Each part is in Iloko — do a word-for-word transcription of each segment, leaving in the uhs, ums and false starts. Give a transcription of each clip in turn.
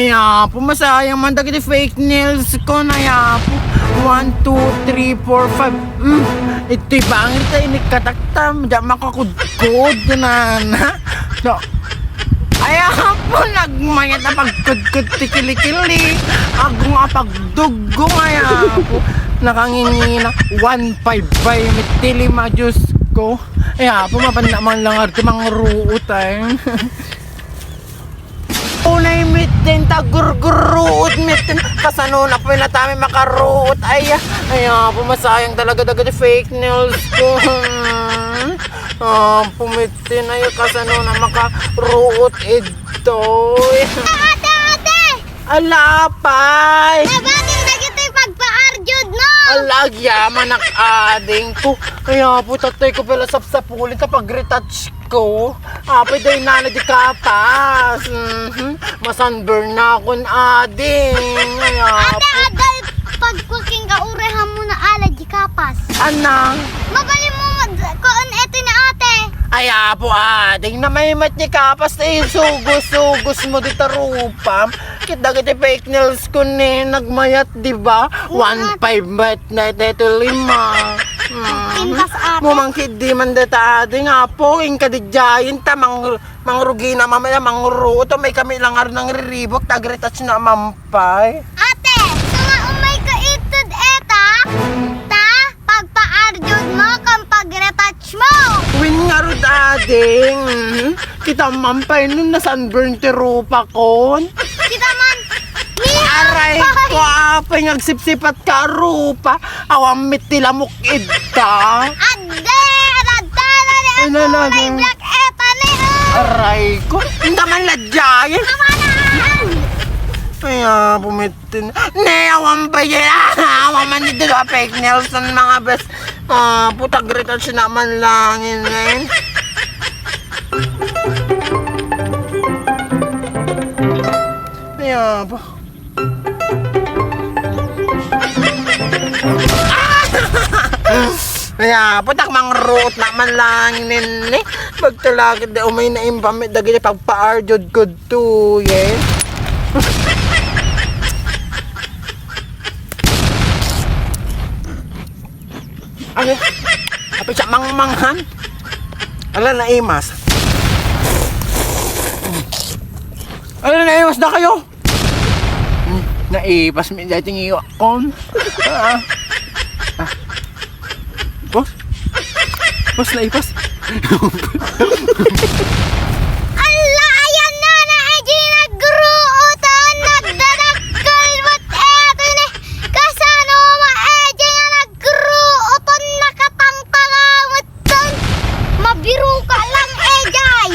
Ay Apo, masayang man dagiti fake nails ko, ay Apo. One, two, three, four, five. Hmm, iti bangir ta inikkataktam, da makakudkod, nana. No. Ay Apo, nagmayat a pagkudkod ti kilikili. Agung a pagduggong, ay Apo. Nakangingina, one five bay, mitili ma, Diyos ko. Ay Apo, mapanna man lang arti mangruot, ay. Unay mittin ta gurguruot mittin. Kasano na pwede na tayo makaruot? Ay, ay, ah, pumasayang talaga daga di fake nails ko. Hmm. Ah, pumittin ay kasano na makaruot ito. Ate, ate! Alapay! Nabating na kita yung pagpa-arjud mo! Alagya, manak ading ko. Kaya po tatay ko pala sapsapulin kapag retouch ko. Apay, day nana di kapas. Mhm. Masunburn na akon ading. Ay, Ate, apo. Adal, pagkuking ka, urehan mo na ala di kapas. Anang? Mabalin mo mag-, kuan eto ni ate. Ay, apo, ading, namaymat ni kapas, eh, sugos-sugos mo di tarupam. Kit dagiti fake nails ko ni nagmayat, di ba? One five met na iti lima. Intas, ate. Mumangkit di man deta ading, apo, inka di jayen ta mang-, mangrugina mamaya, mangruot, may kami lang arnang riribok, tagretouch na mampay. Ate, suma umay ka itud eta, ta pagpa-arjud mo kang pagretouch mo. Win nga rod ading, mhm. Kita mampay nun na sunburn ti rupa kon. Kita man, ni Aray ko, apay, nga agsipsipat ka rupa. Awan met ti lamok idta. Adde, adda na ni Ano, ano, may ano? Black eta ni, oh. Aray ko, inda man ladjay. Tama na. Ay, ah, pumitin. Ne, awan ba yan? Ah, awan man dito sa fake nails ng mga best. Ah, putag retouch na man lang yun, eh. Ay, ah, po. Kaya, putak mangruot na man lang nini. Magtalagid da umay na impamit dagiti pagpaarjud ko to, yes. Ano? Apay siya mangmanghan? Ala, naimas. Ala, naimas na kayo? Hmm, naipas mi dati ng iyo kon. Ah. Ah. Boss? Boss, naipas? Ala, ayan na, na, Eji, nagruutan, nagdadakkel, what, eto ni, kasano ma, Eji, nga nagruutan, nakatangtanga, what, Ton, mabiruka lang, Ejay!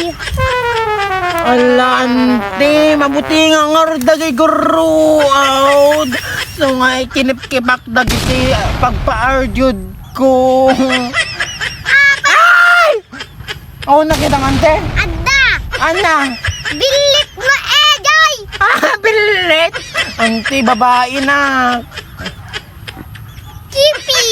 Ala, ante, mabuti nga ngarud dagay gurruod. So nga, kinipkipak dagiti pagpaarjud ko. Ay! Oh, nakita nga, ante? Adda! Ana? Billit mo, Ejay! Ah, billit? Ante, babae na. Kipi!